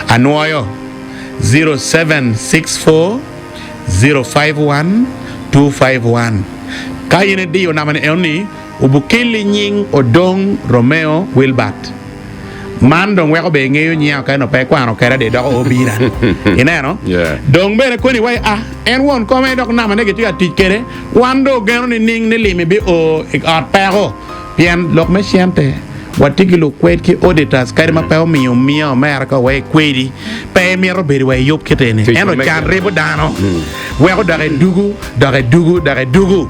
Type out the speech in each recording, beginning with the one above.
Anwoyo, 0764 051 251. Ka in idiyo namba-ni enoni, obukeli nying Odong Romeo Wilbert. Man dong weko bene ingeyo nyinga ka ento pe ikwano kede de doko obina. Ineno? Dong bene koni wai a en won kome dok namba ne gitye ka tic kede, wan dong ogeno nining ni limi bi o i ot peko? Pien lok me cente, watye ki lukwed ki auditors kadi ma pe omiyo miya omera ka wai kwedi, pe imito bedo wa iyub kit eni. Ento can ribo dano, weko dok edugu, dok edugu, dok edugu.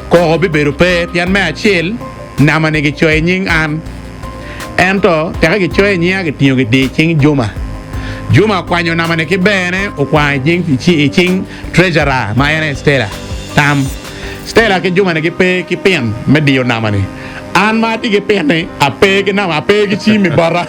Koko bibedo pe pien me acel namba ni gicoyo i nying an. Ento teke gicoyo i nyinga gitingo gidiyo i cing Juma. Juma okwanyo namba-ni ki berne okwango i cing treasurer ma en aye Stella. Tam. Stella ki Juma-ni gipe ki pin me diyo namba-ni. An ma atye ki pin-ni ape ki namba, ape ki cim i bota.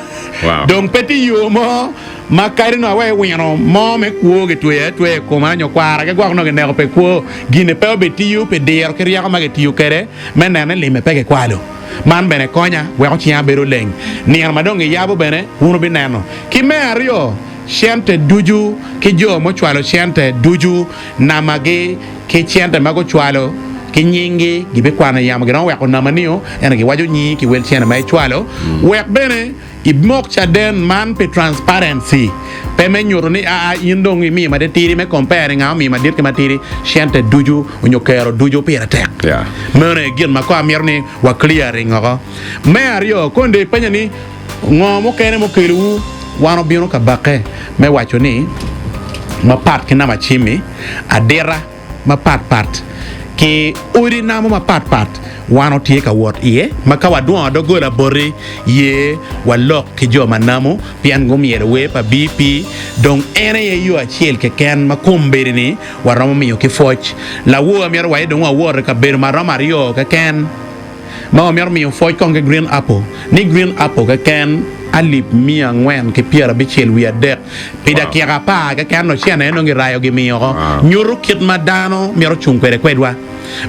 Dong pe tye yo mo ma kadi nongo aweyo wino mo me kwo gitweyo atweya i koma nyo kwara ki gwok nongo gineko pi kwo, gin-ni pe obitiyo pi diro ki ryeko ma gitiyo kwede me neno ni lime pe kikwalo. Man bene konya weko cinga bedo leng. Nino ma dong giyabo bene, wun wubineno. Ki me aryo, cente ducu ki jo mucwalo cente ducu, namagi ki cente ma gucwalo ki nyinggi gibikwano i yamo. Giromo weko namani-o, ento giwaco nyingi ki wel cente ma icwalo. Wek bene Imok caden man pi transparency, pe me nyuto ni aa in dong imiyo matitidi me compare nga omiyo madit ki matidi, cente ducu onyo kero ducu pire tek. Meno aye gin ma kong amito ni wa clearing oko. Me aryo, kong dong ipenya ni ngo mukene mukelowu, wan obino ka bakke me waco ni mapat ki namba cimmi, adita, mapat pat ki odi namo mapat pat wan otye ka wot iye ma ka wadwongo doggola boti ye walok ki jo ma namo pien gumyelo wer pa BP dong en aye yo acel keken ma kombeddi ni waromo miyo ki pwoc lawor myero waye dong wawot i kabedo ma romo aryo keken. Ma wamito miyo pwoc kong ki Green Apple ni Green Apple keken alip 493 pi dakika apar keken nongo cene nongo girayo gimiyo oko nyuto kit ma dano mito cung kwede kwedwa.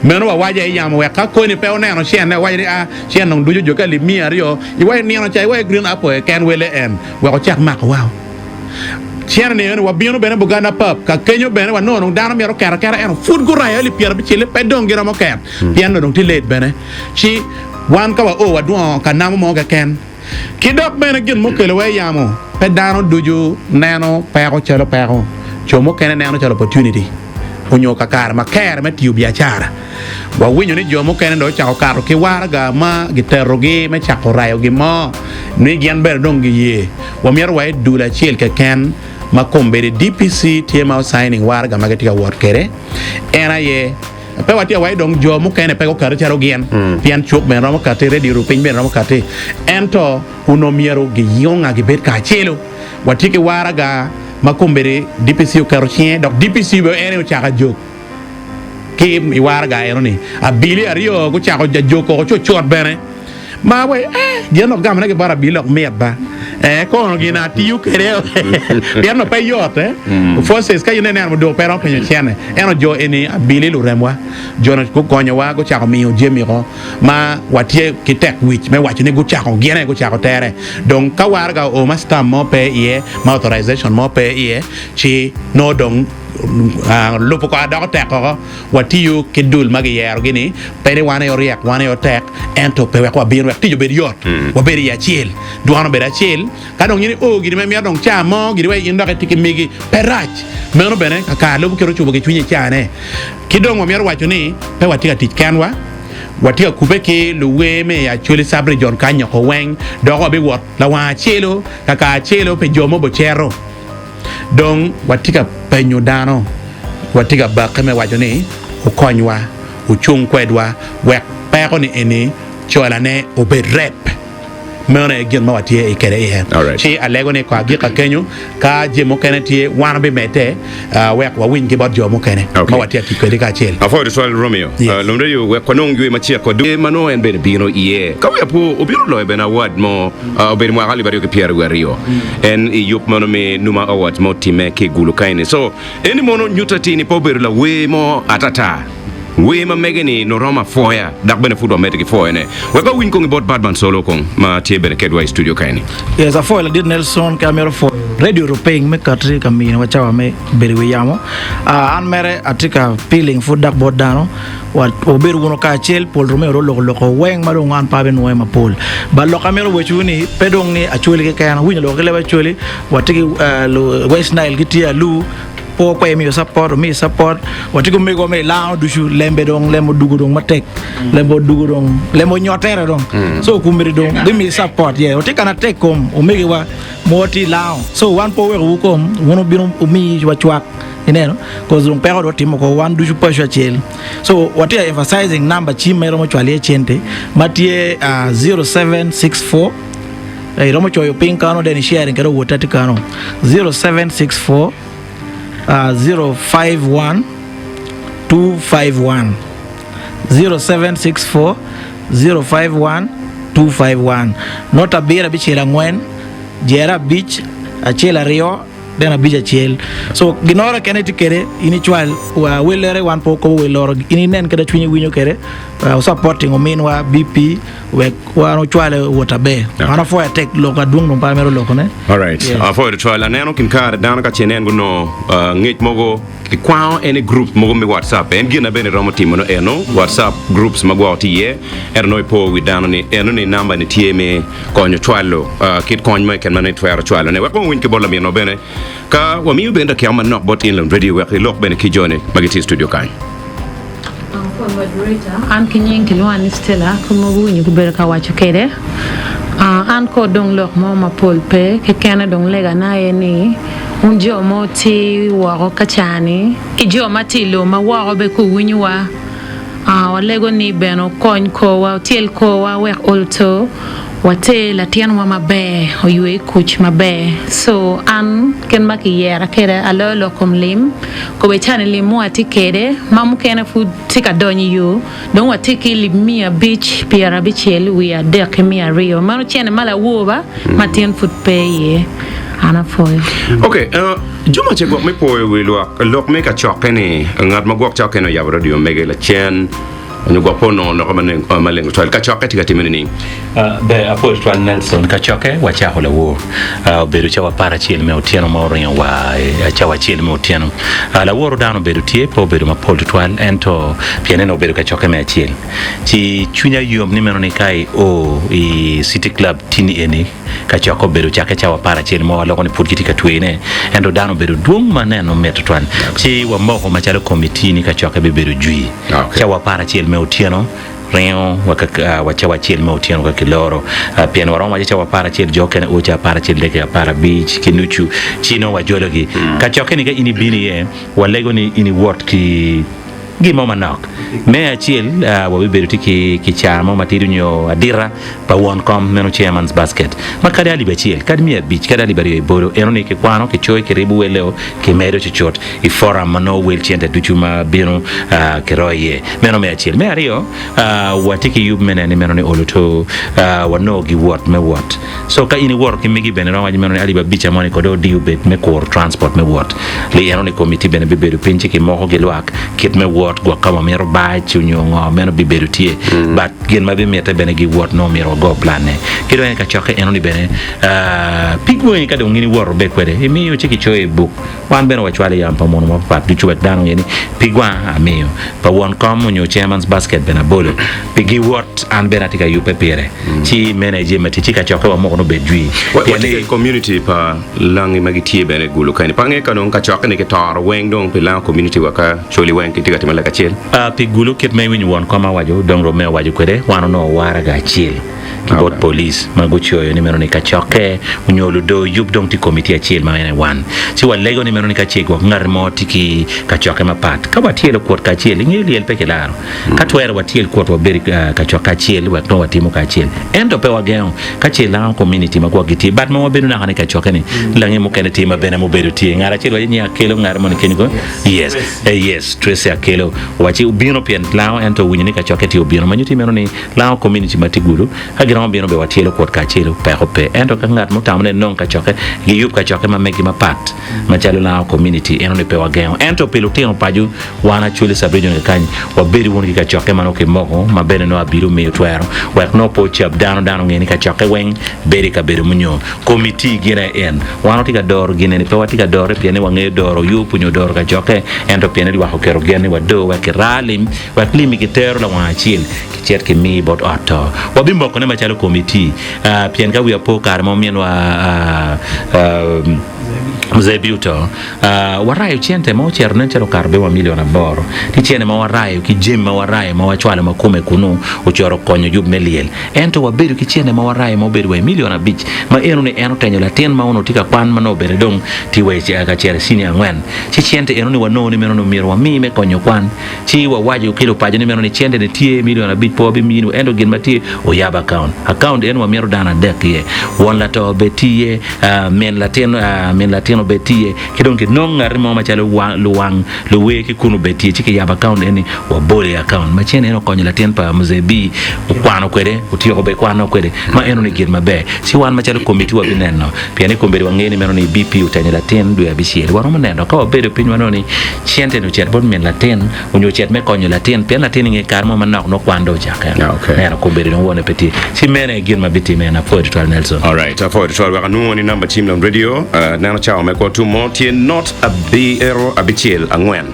Meno wawaco aye yamo wek ka koni pe oneno cene wawaco ni a cen dong ducu ojokke alip 200 iwaco nino ca iwaco Green Apple keken wele en wek ocak mako wa. Cene ni eni wabino bene Buganda Pub ka kenyo bene wanongo dong dano mito keto aketa ento pud gurayo alip pyerabicel-li pe dong giromo ket. Pien dong tye late bene, ci wan ka wao wadwongo ka namo mo keken. Ki dok bene gin mukelo wa i yamo, pe dano ducu neno peko calo peko, co mukene neno calo opportunity onyo ka kare ma ker me tiyo biacara. Wawinyo ni jo mukene dong ocako kato ki waraga ma giterogi me cako rayo gin mo ni gin bene dong giye. Wamito wa i dul acel keken ma kombeddi DPC tye ma o-signing waraga ma gitye ka wot kwede, en aye. Pe watye awaci dong jo mukene pe gukato calo gin, pien cuk bene romo kati, redio rupiny bene romo kati, ento onongo myero giyunga gibed kacelu. Watye ki waraga ma kombeddi DPC oketo cinge, dok DPC bene en aye ocako ajog ki i waraga eno-ni. Abili aryo gucako ajog koko cucut bene. Ma wai eh gin dok gamone ki bot abili dok mit ba eh kono gin atiyo kede pien no pe yot eh forces ka in ineno muduku pe romo penyo cene ento jo eni abili luremwa jo no gukonyowa gucako miyo jami ko ma watye ki tek wic me waco ni gucako gin aye gucako tere dong ka waraga oo ma stamp mo pe iye ma authorization mo pe iye ci nongo dong lubo kore doko tek oko. Watiyo ki dul ma giyerogi-ni, pe ni wan aye oryek, wan aye otek, ento pe wek wabin wek tic obed yot, wabed i acel, dwan obed acel. Ka dong in io giri ma imito dong ca mo giri wek in dok itye ki megi, pe rac. Meno bene kakare lubo kit ocubo ki cwinye i cane. Ki dong wamito waco ni pe watye ka tic kenwa, watye ka kubbe ki luwer me i Acholi Sub-Region kany nyoko weng, dok wabiwot lawang acelo, kakare acelo pi jo ma obucito. Dong watye ka penyo dano, watye ka bakke me waco ni, Wukonywa, wucung kwedwa wek peko-ni eni colane obed rep. Meno aye gin ma watye i kwede iye. Ci alego ni kong agikka kenyo, ka jami mukene tye, wan wabimedde wek wawiny ki bot jo mukene ma watye ka tic kwede kacel. Apwoyo tutwal Romeo. Yes. Lomreyo wek wanong ywe macek wa ducu ma nongo en bene bino iye. Ka wiya po, obino loyo bene award mo, obedo mwaka alip aryo ki pyeraryo. En i yub meno me Numa Awards ma otimme ki i Gulu kaeni. So, eni mono nyuto atir ni pe obedo lawer mo atata. Wer ma mege-ni nongo romo apwoya dok bene pud wamedde ki pwoyone. Wek wawiny kong i bot Badman Solo kong ma tye bene kedwa i studio ka-eni. Yes, apwoyo ladit Nelson ki amito pwoyo Radio Rupiny me kati ka miniwa cawa me bedo i wi yamo. Ah, an mere atye ka piling pud dok bot dano wa wabedo wunu kacel pol Romeo dong oloko loko weng ma dong an pe abinwoyo mapol. But lok amito wecwu ni pe dong ni Acholi keken, awinyo loko ki leb Acholi, watye ki ah, lu West Nile gitye alu, Pe wakwer miyo capot, wamiyo capot. Watye ki omegiwa me i lango ducu, lembe dong, lembe odugo dong matek, lembe odugo dong, lembe onyotere dong. So kombeddi dong gimiyo capot, yeah. Watye ka natek kom omegiwa ma watye i lango. So wan pe wawekowu kom, wun wubino wumiwa cwak, ineno, cause dong peko dong otimo ko wan ducu paco acel. So watye ka emphasizing number cim ma iromo cwalo iye cente ma tye 0764, iromo coyo piny kano then i sharing kede owota tye kano, 0764. 051 251 0764 051 251 Not abiro abicel angwen jero abic acel aryo then abic acel so ginoro kene itye kede in icwal wa welere wan pe wakobo wel loro in inen kede cwinyi winyo kede uh, supporting ominwa BP wek wan ocwale owot aber. An apwoyo atek lok adwong dong pe amito loko ne. Alright. Yes. Apwoyo tutwal. Aneno kin kare dano ka ce nen gunongo uh, ngec mogo kikwango en i group mogo me WhatsApp. En gin na bene iromo timo no eno WhatsApp groups ma gwoko tye iye. Ento nongo ipo wi dano ni eno ni namba ni tye me konyo cwalo uh, kit kony mo keken ma nongo itwero cwalo ne. Wek wawiny ki bot laminwa bene ka wamiyo bene dakika manok bot Inland Radio wek ilok bene ki joni ma gitye i studio kany. An ki nying kilwonga ni Stella ki mogo winyo kibedo ka waco kede. An ko dong lok mo mapol pe kekene dong lega na aye ni wun jo mo tye woko ka cani ki jo ma tye i lobo ma woko be ku winyo wa walego ni bene wukony korwa wutyel korwa wek olo to water latin wa maber oywe i kuc maber so an kit ma kiyera kede aloyo lok kom lim Kobbe cani lim ma watye kwede ma mukene pud tye ka donyo i yo, dong watye ki lim miya abic pyerabicel wiye adek ki miya aryo. Meno cene ma lawoba matin pud pe iye. An apwoyo. Ok, Juma ce gwok me poyo wi lwak lok me kacokke ni ngat ma gwok cawa kene oyabo radio mege lacen. Onyo gwok pe onongo lokke maleng tutwal. Kacokke tye ka timme nining? Ber, apwoyo tutwal Nelson. Kacokke wacako lawor. Obedo cawa aparacel me otyeno ma oringo wa cawa acel me otyeno. Laworo dano obedo tye, pe obedo mapol tutwal, ento pien en obedo kacokke me acel. Ci cwinya yom ni meno ni ka i o i City Club tini eni, Kacokke obedo cakke cawa aparacel ma waloko ni pud gitye ka tweyone, ento dano obedo dwong ma neno mit tutwal. Ci wamoko macalo komitti ni kacokke bibedo jwi cawa aparacel me otyeno ringo wa wa cawa acel me otyeno ka kiloro. Pien waromo waco cawa aparacel jo okene o cawa aparacel dakika aparabic ki nucu ci nongo wajologi. Kacokke ni ka in ibino iye walego ni in iwot ki Gin mo manok. Me acel, wabibedo tye ki kicaa mo matidi nyo adita pa won kom, meno chairman's basket, ma kadi alip acel, kadi miya abic, kadi alip aryo i bolo. Eno ni kikwano, kicoyo, kiribo welleo, kimedo cucut i forum ma nongo wel cente ducu ma bino kiroyo iye. Meno me acel. Me aryo, watye ki yub me neno ni meno ni olo to wanongo giwot me wot. So ka in iwoto ki megi bene romo waco meno ni alip abica moni kode odiyo bed me kuro transport me wot. Li eno ni komiti bene bibedo piny ci kimoko ki lwak kit me wot gwok ka wamito bac onyo ngo meno bibedo tye but gin ma bimite bene gi wot nongo myero wago plan ne. Ki dong en kacokke eno ni bene pig wangi ka dong in iwoto be kwede imiyo ci kicoyo i buk wan bene wacwalo i yam pa muno mapapat ducu wek dano onge ni pig wanga amiyo pa won kom onyo chairman's basket bene abolo pi gi wot an bene atye ka yubbe pire. Ci meno aye jami ma tye. Ci kacokke wa moko nongo obed jwi. Pien Watye ki community pa langi ma gitye bene i Gulu keni. Pe ange ka dong kacokke ni kitoro weng dong pi lango community wa ka coli weng kitye ka timo lek acel. Pi Gulu kit ma iwinyo won kom awaco dong Romeo owaco kwede wan onongo waraga acel ki bot police ma gucoyo ni meno ni kacokke onyo ludo yub dong tye committee acel ma en aye wan. Ci walego ni meno ni ka ce gwok ngati mo tye ki kacokke mapat ka watyelo kwot kacel ingeyo lyel pe kilaro. Ka twere watyel kwot wabed i kacokke acel wek nongo watimo kacel. Ento pe wagengo ka ce lango kominiti ma gwok gitye but ma wabedo naka ni kacokke ni langi mukene tye ma bene mubedo tye. Ngat acel waco ni Akelo ngat moni kenyo ko yes eh yes Tracy Akelo. ento owacci obino pien lango ento owinyo ni kacokke tye obino ma nyutti meno ni lango community ma tye Gulu ka giromo bino bene watyelo kwot kacelu peko pe ento ka ngat mutamo ni enong kacokke giyub kacokke ma megi mapat macalo lango community eno ni pe wagengo ento pi lutino paco wan Acholi sub region kakany wabedo wunu ki kacokke ma nongo kimoko ma bene nongo abili omiyo twero wek nongo pe ocab dano dano onge ni kacokke weng bedo i kabedo munyo Komitii gin aye en. Wan watye ka doro gin eni, pe watye ka dore pien ni wangeyo doro yub nyo doro kacokke, ento pien ni lwak oketo gen ni wador wek kiraa lim, wek lim-mi kitero lawang acel, kicit kimi bot ot to. Wabimokone macalo komitii, pien ka wiya po kare ma ominwa Zebi oto, warayo cente ma ocito nen calo okato bene wa milion aboro. Tye cente ma warayo ki jami ma warayo ma wacwalo ma kome kunu ocito okonyo yub me lyel. Ento wabedo ki cente ma warayo ma obedo wa i milion abic, ma enoni en otenyo latin ma onongo tye ka kwan ma nongo bene dong tye wa ka cito i cinia angwen. Ci cente enoni wanongo ni meno onongo myero wami me konyo kwan. Ci wawaco ki lupaco ni meno ni cente-ni tye milion abic pe wabiminiwu ento gin ma tye oyab akaunt. Akaunt eno wamito dano adek iye, won lato obed tye iye, min latin min latin obed tye iye, ki dong kinong ngati mo macalo luwang Luwer ki kunu bed tye ci kiyabo akaunt eni wabolo i akaunt ma cen en okonyo latin pa Mzee B okwano kwede otyeko be kwano kwede ma eno ni gin maber ci wan macalo komiti wabineno pien ni kombeddi wangeyo ni meno ni BP otenyo latin dwe abicel waromo neno ka wabedo piny wanongo ni cente ni ocit bot min latin onyo ocit me konyo latin pien latin inge kare mo manok nongo kwan dong ocakke neno kombeddi dong wone pe tye ci meno aye gin ma bitime en apwoyo tutwal Nelson. Alright, apwoyo tutwal wek anwongo ni namba cim lam radio uh, neno cawa me kwo tum mo tye not abiro abicel angwen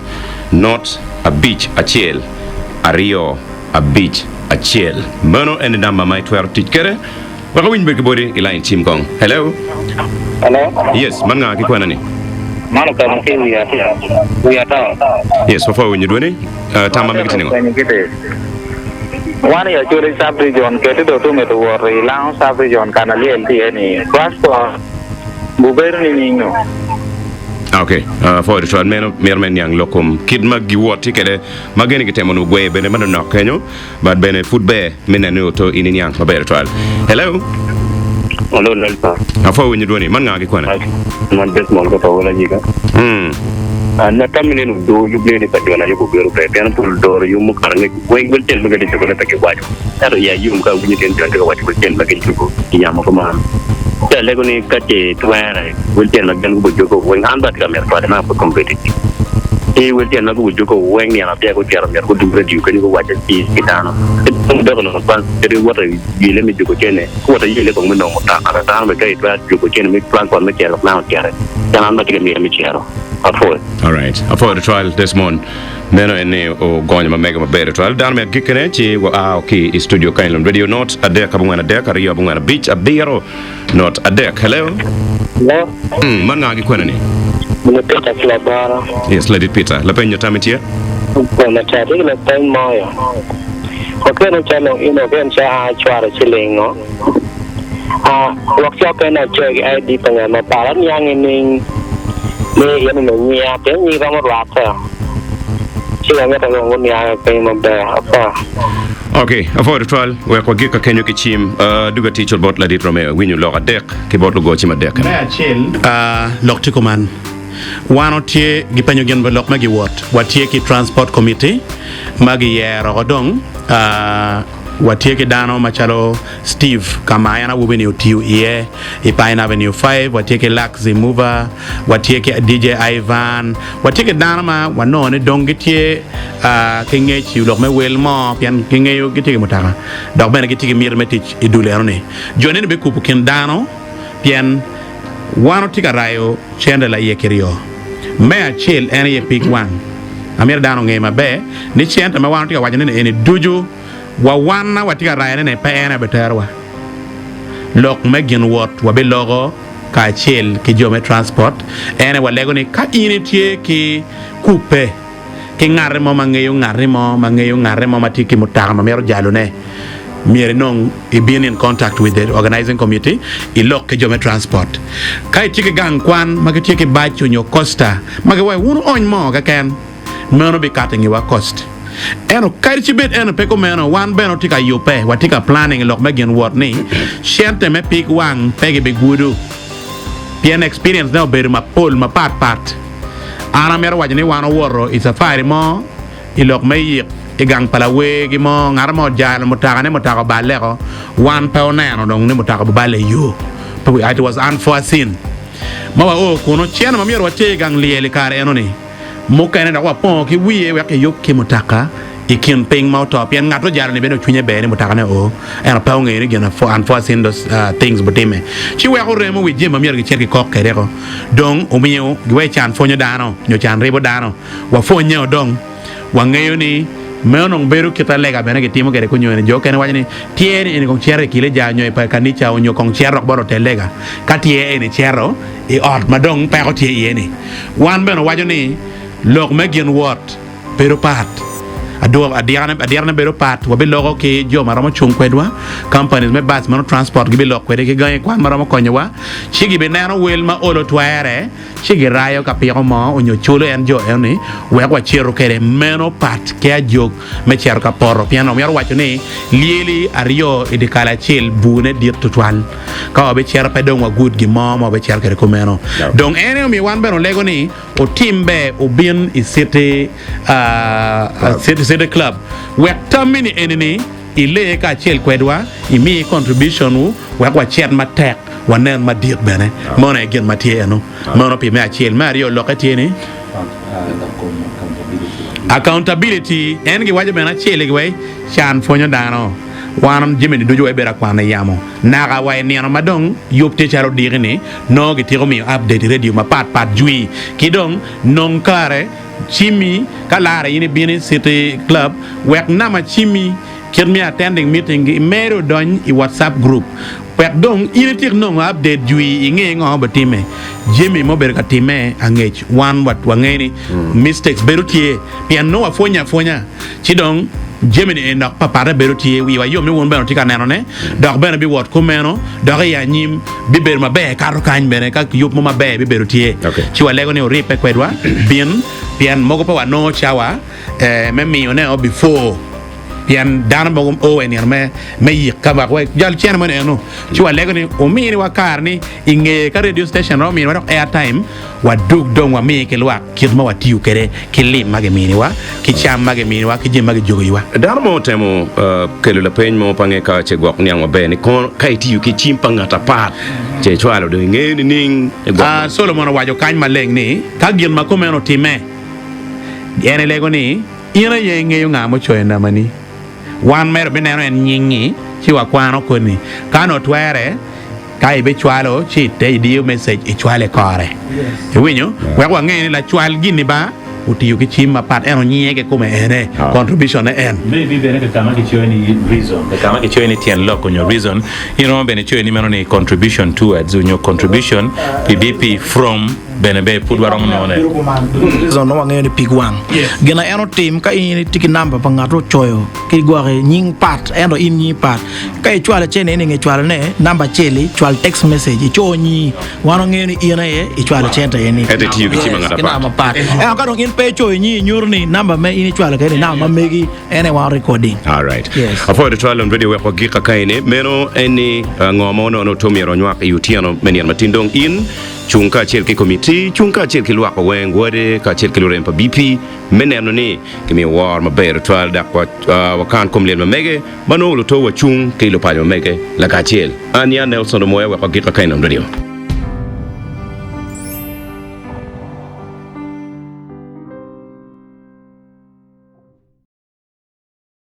not abic acel aryo abic acel. Meno en namba ma itwero tic kwede wek awiny bed ki boti i lain cim kong. Hello. Hello. Yes, man nga ki kwena ni? Man oketo ki i wi ata. Yes, wapwoyo winyo dwoni. Uh, tam ma megi tye ningo? Wan i Acholi Sub Region keti dong tumito wot i Lango Sub Region ka na lyel tye iye ni transport gubedo nining no? Ok, apwoyo tutwal. Meno mito me niang lok kom kit ma giwot tye kwede ma geni gitemo nongo gweyo bene manonok kenyo but bene pud ber me neno ni oto in iniang maber tutwal. Hello. Hello, Nelson. Apwoyo winyo dwoni. Man nga ki kwena? Man Desmond ka Paola Nyika. Mm. An atamo ni odor yub neni pa jona yub obedo ber pien pol odoro yub mukato angec weng wel cen ma gitye cukone pe giwaco ento iya yom ka awinyo tyen joni tye ka waco wel cen ma gicuko i yamo kuman ci alego ni ka ce twere wel cen ma gin gubujuko weng an bene atye ka mito cwale ma pud kombeddi ci wel cen ma gubujuko weng nino ma peya gucito myero gudug radio kenyo guwacce ci ki dano ki dong dok onongo kadi woto yele me juko cene guwoto yele kong me nongo mutoka dano bene ka itwero juko cene me transport me cito man ocito pien an bene atye ka miti me cito. Apwoyo. Alright. Apwoyo tutwal Desmond. Meno en ni ogonyo ma mege maber tutwal. Dano me agikkine ci wa a ki i studio kany lon radio not adek abongwen adek aryo abongwen abic abiro not adek. Hello. Hello. Mm, man nga ki kwena ni? Lady Peter ki Laboro. Yes, Lady Peter. Lapeny nyo tam itye? Pol matek. Atye ki lapeny moyo. Wakene calo in oken ca a cwaro cilingo. A Gwok ca okene acoyo ki ID pa ngat mapat, aniang nining ni in onongo nyinga? Pien nyingi romo rwatte. Ci wamito ni guniange piny maber. Apwoyo. Ok, apwoyo tutwal. Wek wagik ka kenyo ki cim. Uh, duga tic cul bot ladit Romeo. Winyo lok adek ki bot lugo cim adek. Me acel, lok tye kuman, wan otye gipenyo gin lok me giwot. Watye ki transport committee ma giyero oko dong. Watye ki dano macalo Steve ka ma en awobi-ni otiyo iye i Pine Avenue Five, watye ki Luxy Mover, watye ki DJ Ivan, watye ki dano ma wanongo ni dong gitye ki ngec i lok me wel mo pien gingeyo gitye ki mutoka dok bene gitye ki miti me tic i dul eno-ni. Jo neni bikubo kin dano pien wan watye ka rayo cente laiye kiryo. Me acel en aye pig wang. Amito dano onge maber ni cente ma wan watye ka wacone ni eni ducu wa wan watye ka rayone ni pe en aye biterowa. Lok me gin wot wabiloko kacel ki jo me transport en aye walego ni ka in itye ki kubbe ki ngati mo ma ngeyo ngati mo ma ngeyo ngati mo ma tye ki mutoka ma mito jalone, myero inong ibin in contact with the organizing committee ilok ki jo me transport. Ka itye ki gang kwan ma gitye ki bac onyo coaster ma giwaco wun wuony moo keken, meno bikato ingewa cost. Ento kadi ci bed eno pe kumeno, wan bene watye ka yubbe, watye ka planning lok me gin wot ni cente me pig wang pe gibigudo pien experience ne obedo mapol mapat pat. An amito waco ni wan owoto i cafari mo. i lok me yik i gang pa lawergi mo, ngat mo ojalo mutoka-ne, mutoka oballe-ko, wan pe oneno dong ni mutoka oballe i yo. It was unforeseen. Ma wao kunu, cene ma myero water i gang lyel i kare eno-ni, mukene dok wapongo ki wiye wek kiyub ki mutoka i kin piny ma oto, pien ngat ojalo-ni bene cwinye ber ni mutoka-ne oo, ento pe ongeyo ni gin unforeseen those things butime. Ci weko remo wi jami ma myero gicit gikok kwede-ko. Dong omiyo giweko can pwonyo dano nyo can ribo dano. Wapwonye-o dong. Wangeyo ni meno dong bedo kit alega bene gitimo kwede kunyoni. Jo okene waco ni tyer ni eni kong cito i kileja nyo i kanica onyo kong cito dok bot otel lega ka tyer eni cito i ot ma dong peko tye iye ni. Wan bene waco ni lok me gin wot bedo pat. Adirane bedo pat. Wabiloko ki jo ma romo cung kwedwa, companies me bus meno transport gibilok kwede ki gangi kwan ma romo konyowa ci gibineno wel ma olo twere. Ci girayo ka piko mo onyo culo en jo eno-ni wek wacitu kede. Meno pat ki ajog me cito ka poto, pien omyero waco ni lyeli aryo i dyekal acel bune dit tutwal. Ka wabicito pe dong wagud gin mo ma wabicito kede kumeno. Dong en aye omiyo wan bene olego ni otim ber obin i city, city club wek tammi-ni eni-ni Ilee kacel kwedwa, imi contribution wu wek wacit matek wanen madit bene. Meno aye gin ma tye eno. Meno pi me acel. Me aryo lokke tye ni accountability en giwaco bene acel gi wai can pwonyo dano. Wan jami ni ducu wabedo akwano i yamo naka wa i nino ma dong yub tye calo odiki ni nongo gityeko miyo update i radio mapat pat jwi ki dong nong kare cimmi ka larre in ibino i city club wek nama cimmi kit me attending meeting gi imede odony i whatsapp group wek dong in ityek nongo update jwi inge ngo ma obitime jami ma obedo ka time angec wan wange ni mistakes bedo tye pien nongo wapwonye apwonya ci dong jami ni eni dok papate bedo tye wiwa yom ni wun bene wutye ka neno ne dok bene biwot kumeno dok i anyim bibedo maber kato kany bene ka yub mo maber bibedo tye ci walego ni wuribbe kwedwa bin pien mogo pe wanongo cawa me miyo ne o before pien dano mogo o i nino me me yik ka wek wek jal cene moni eno ci walego ni wuminiwa kare ni i ngeye ka radio station romo miniwa dok air time Wadug dong wami ki lwak kit ma watiyo kwede ki lim ma giminiwa, ki cam ma giminiwa, ki jami ma gijogo iwa. Dano mo otemo kelo lapeny mo pa nge ka ce gwok niang maber ni kono ka itiyo ki cim pa ngat apat ce icwalo dong ingeyo nining i gwok. Solomon owaco kany maleng ni ka gin ma kumeno otimme, en elego ni, In aye ingeyo nga mucoyo namani. Wan mere wabineno en nying-ngi ci wakwano koni. Ka onongo twere, ka ibicwalo ci ite idiyo message icwalo i kore. Iwinyo? Wek wange ni lacwal gin-ni ba otiyo ki cim mapat ento nyinge kikome ene, contribution ne en. Maybe bene ka kama kicoyo ni reason, ka kama kicoyo ni tyen lok onyo reason, in romo bene coyo ni meno ni contribution towards onyo contribution pi BP from bene ber pud waromo nongo ne. Reason nongo wangeyo ni pig wang. Gin a en otim ka in itye ki namba pa ngat ocoyo ki gwoki nying pat ento in nyingi pat. Ka icwalo cene ni inge cwalo ne namba acel-li cwal text message ico nyingi wan wangeyo ni in aye icwalo cente eni. Ento itiyo ki cim Yes, ngat ki namba apat. mapat. Ento ka dong in pe icoyo nyingi nyuto ni namba me in icwalo kwede ni namba ma megi en aye wan recording. Alright. Yes. Apwoyo tutwal on radio wek wagik kakaine. Meno en ni uh, ngo ma onongo oto myero onywak i otyeno me nino matin dong in cung kacel ki komiti, cung kacel ki lwak weng wade kacel ki lurem pa BP me neno ni kimiyo woro maber tutwal dok wakan kom lyel ma mege ma nongo luto wacung ki lupaco ma mege lakacel. An ya Nelson Omoya wek wagik kakaine on radio.